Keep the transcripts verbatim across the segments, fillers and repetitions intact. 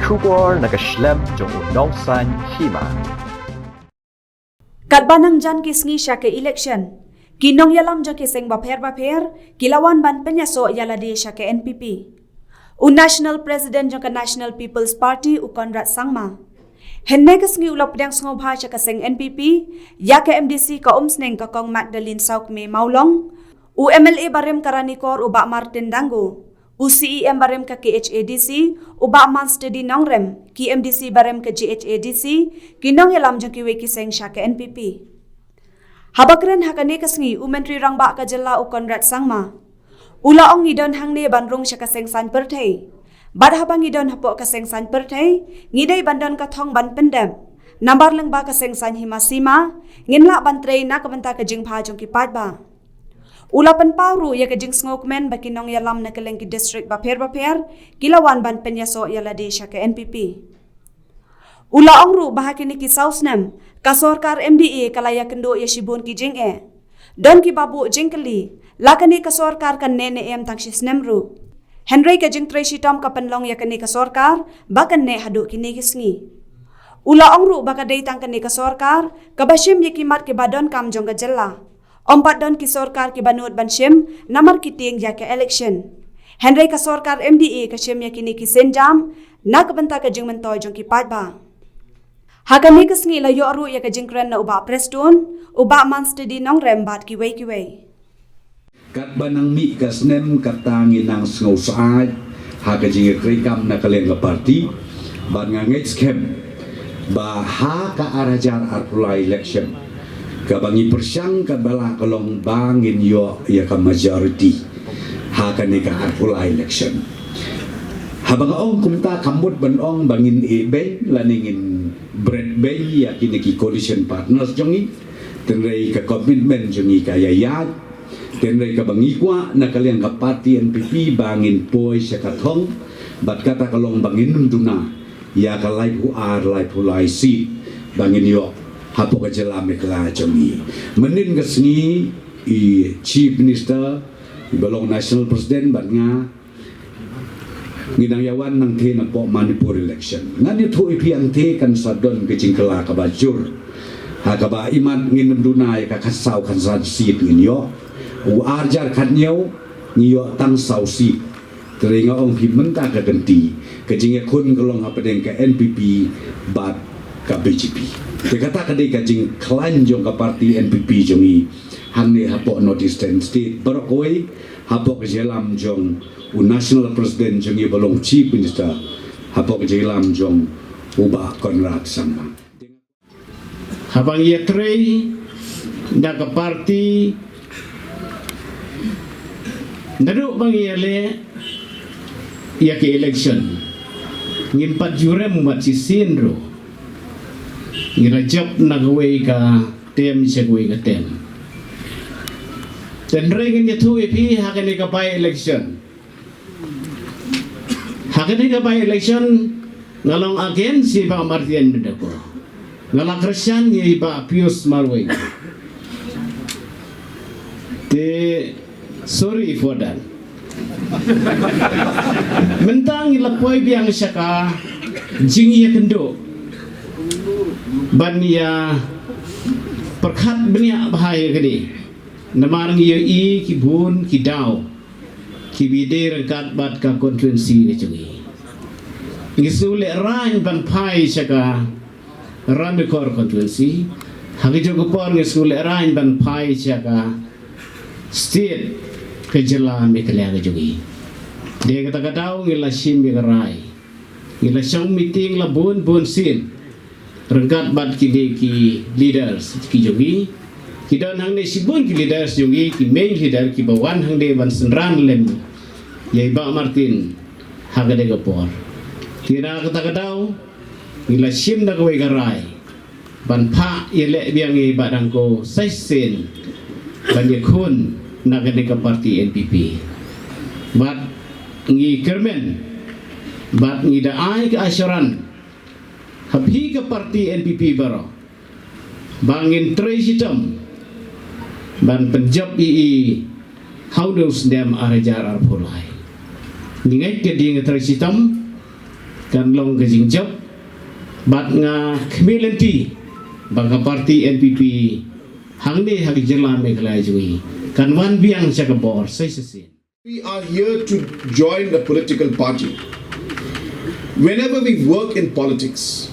Khubor na ka shlem jong u Nongsaiñ Hima. Katba nang jan ki sngi sha ka election, ki nongïalam jong ki seng bapher bapher ki la wan ban pynïasoh ïa lade sha ka N P P. U National President jong ka National People's Party, u Conrad Sangma, hynne ka sngi u la pdiang sngewbha sha ka seng N P P ïa ka M D C ka Umsning, ka Kong Magdalene Sawkmie Mawlong, u M L A barim ka Ranikor, u Bah Martin Dangu, u C E M barim ka K H A D C, u Bah Mansteady Nongrem, ki M D C barim ka G H A D C, ki nongïalam jong kiwei ki seng sha ka N P P. Haba kren ha kane ka sngi, u Myntri Rangbah ka jylla, u Conrad Sangma, u la ong, ngi don hangne ban rung sha ka seng saiñ pyrthei. Bad haba ngi don hapoh ka seng saiñ pyrthei, ngi dei ban don ka thong ban pyndep. Namar lyngba ka seng saiñ hima sima, ngin lah ban trei na ka bynta ka jingbha jong ki paidbah. U la pynpaw ruh ïa ka jingsngewkmen ba ki nongïalam na kylleng ki district bapher bapher ki la wan ban pynïasoh ïa lade sha ka N P P. U la ong ruh ba ha kine ki saw snem, ka sorkar M D A ka la ïakynduh ïa shibun ki jingeh. Don kiba buh jingkylli, la kane ka sorkar kan neh ne em tang shi snem ruh. Hynrei ka jingtrei shitom ka pynlong ïa kane ka sorkar ba kan neh haduh kine ki sngi. U la ong ruh ba ka dei tang kane ka sorkar kaba shim ïa ki mat kiba donkam jong ka jylla. Ym pat don ki sorkar kiba nud ban shim namar ki tieng ïa ka election. Hynrei ka sorkar M D A ka shim ïa kine ki sienjam na ka bynta ka jingmyntoi jong ki paidbah. Ha kane ka sngi la ïoh ruh ïa ka jingkren na u Bah Prestone, u Bah Mansteady Nongrem bad kiwei kiwei. Katba nang mih ka snem, kata ngi nang sngewsih ha ka jingïatreikam na ka liang ka party. Bad nga ngeit skhem ba ha ka ar hajar arphew lai election, kaba ngi pyrshang katba lah ka long ba ngin ïoh ïa ka majority ha kane ka arphew lai election. Haba nga ong kumta, kam mut ban ong ba ngin ïehbeiñ lane ngin bret beiñ ïa kine ki coalition partners jong ngi. Hynrei ka commitment jong ngi ka ïaid. Hynrei kaba ngi kwah na ka liang ka party N P P ba ngin poi sha ka thong, bad kata ka long ba ngin ym duna ïa ka laiphew ar, laiphew lai seat ba ngin ïoh hapoh ka jylla Meghalaya jong ngi. Mynnin ka sngi, i Chief Minister, iba long National President bad nga, ngi dang ïa wan nangtei napoh Manipur election. Ngan ïathuh ïa phi, hangtei kan sa don ka jingkylla kaba jur. Ha kaba imat ngin ym duna ïa ka khatsaw khatsan seat ngin ïoh. U ar hajar khathynñiew ngi ïoh tang saw seat. Hynrei nga ong phi mynta ka kynti, ka jingïakhun ka long hapdeng ka N P P bad ka B J P. Te kata ka dei ka jingkhlaiñ jong ka party N P P jong ngi hangne hapoh North Eastern State baroh kawei, hapoh ka jingïalam jong u National President jong ngi ba long Chief Minister, hapoh ka jingïalam jong u Bah Conrad Sangma. Haba ngi ïatrei da ka party, naduh ba ngi ïaleh ïa ka election, ngim pat ju rem wat shisien ruh. Ngi la jop na kawei ka term sha kawei ka term. Hynrei ngin ïathuh ïa phi, ha kane ka by election, ha kane ka by election, nga long against ïa i Bah Martin Deko. Nga la kyrshan ïa i Bah Pius Marwein. Te, sorry for that. Mynta ngi la poi biang sha ka jingïakynduh ban ïa pyrkhat bniah bha ïa kane. Namar ngi ïohi ki bun ki daw kiba dei ryngkat bad ka constituency ka jong ngi. Ngi sngewlehraiñ ban phai sha ka Ranikor constituency. Ha kajuh ka por ngi sngewlehraiñ ban phai sha ka state, ka jylla Meghalaya ka jong ngi. Dei kata ka daw ngi la shim ïa ka rai. Ngi la shong meeting la bun bun sien ryngkat bad kine ki leaders ki jong ngi. Ki don hangne shibun ki leaders jong ngi, ki main leader kiba wan hangne ban synran lem ïa i Bah Martin ha kane ka por. Te na kata ka daw ngi la shim da kawei ka rai ban phah ïaleh biang ïa i Bah Dangko sa shisien ban ïakhun na kane ka party N P P. Bad ngi kyrmen bad ngi da ai ka assurance ha phi ka party N P P baroh ba ngin trei shitom ban pynjop ïa i ha une u snem ar hajar arphew lai. Ngi ngeit ka dei ka trei shitom, Kan long ka jingjop bad nga khmih lynti ba ka party N P P hangne ha ka jylla Meghalaya jong ngi kan wan biang sha ka bor sa shisien. We are here to join a political party. Whenever we work in politics,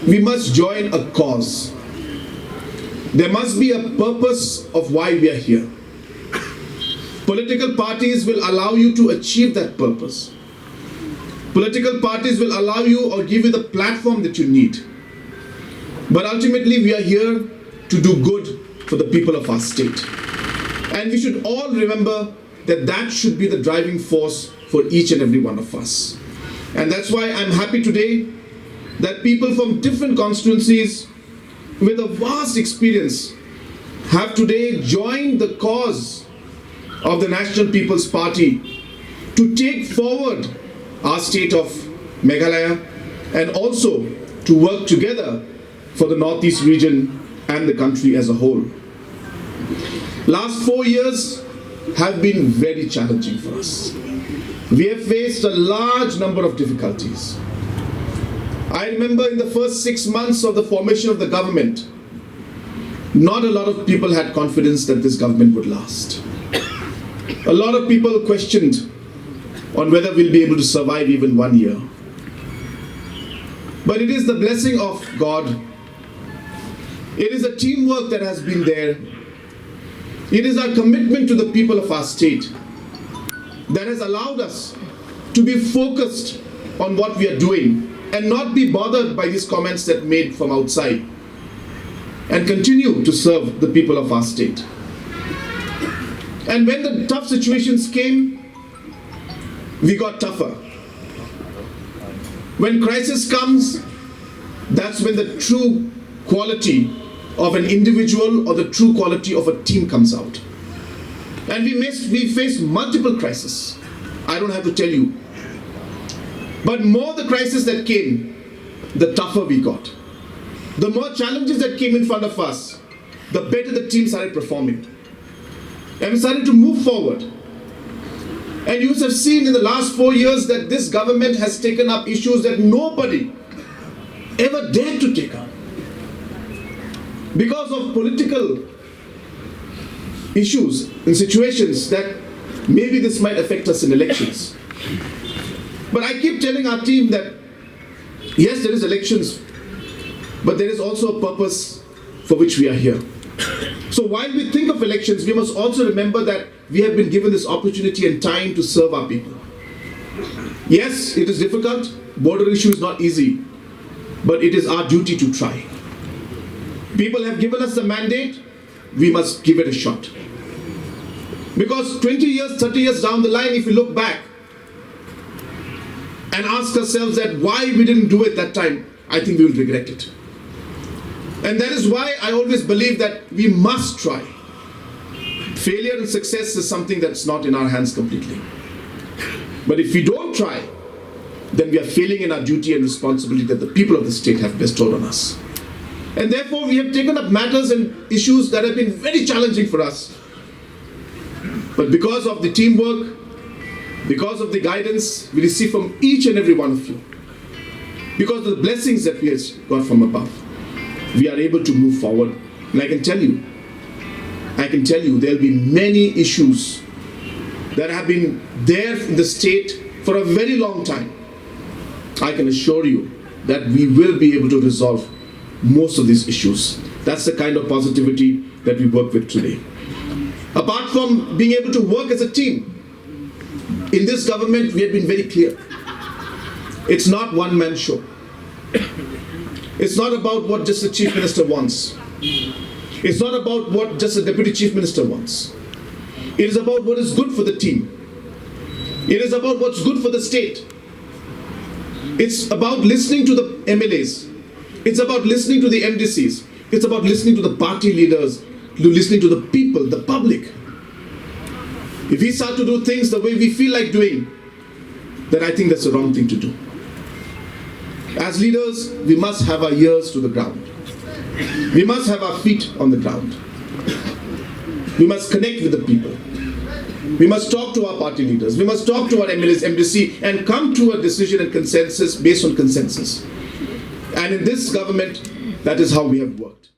we must join a cause. There must be a purpose of why we are here. Political parties will allow you to achieve that purpose. Political parties will allow you or give you the platform that you need. But ultimately, we are here to do good for the people of our state. And we should all remember that that should be the driving force for each and every one of us. And that's why I'm happy today that people from different constituencies with a vast experience have today joined the cause of the National People's Party to take forward our state of Meghalaya and also to work together for the Northeast region and the country as a whole. Last four years have been very challenging for us. We have faced a large number of difficulties. I remember in the first six months of the formation of the government, not a lot of people had confidence that this government would last. A lot of people questioned on whether we'll be able to survive even one year. But it is the blessing of God. It is a teamwork that has been there. It is our commitment to the people of our state that has allowed us to be focused on what we are doing and not be bothered by these comments that made from outside and continue to serve the people of our state. And when the tough situations came, we got tougher. When crisis comes, that's when the true quality of an individual or the true quality of a team comes out. And we missed, we faced multiple crises. I don't have to tell you. But more the crisis that came, the tougher we got. The more challenges that came in front of us, the better the team started performing. And we started to move forward. And you have seen in the last four years that this government has taken up issues that nobody ever dared to take up because of political issues and situations that maybe this might affect us in elections. But I keep telling our team that yes, there is elections, but there is also a purpose for which we are here. So while we think of elections, we must also remember that we have been given this opportunity and time to serve our people. Yes, it is difficult. Border issue is not easy, but it is our duty to try. People have given us the mandate, we must give it a shot. Because twenty years, thirty years down the line, if we look back and ask ourselves that why we didn't do it that time, I think we will regret it. And that is why I always believe that we must try. Failure and success is something that's not in our hands completely. But if we don't try, then we are failing in our duty and responsibility that the people of the state have bestowed on us. And therefore, we have taken up matters and issues that have been very challenging for us. But because of the teamwork, because of the guidance we receive from each and every one of you, because of the blessings that we have got from above, we are able to move forward. And I can tell you, I can tell you there'll be many issues that have been there in the state for a very long time. I can assure you that we will be able to resolve most of these issues. That's the kind of positivity that we work with today. Apart from being able to work as a team, in this government, we have been very clear. It's not one man show. It's not about what just the chief minister wants. It's not about what just the deputy chief minister wants. It is about what is good for the team. It is about what's good for the state. It's about listening to the M L As. It's about listening to the M D Cs. It's about listening to the party leaders, to listening to the people, the public. If we start to do things the way we feel like doing, then I think that's the wrong thing to do. As leaders, we must have our ears to the ground. We must have our feet on the ground. We must connect with the people. We must talk to our party leaders. We must talk to our M L As, M D C, and come to a decision and consensus based on consensus. And in this government, that is how we have worked.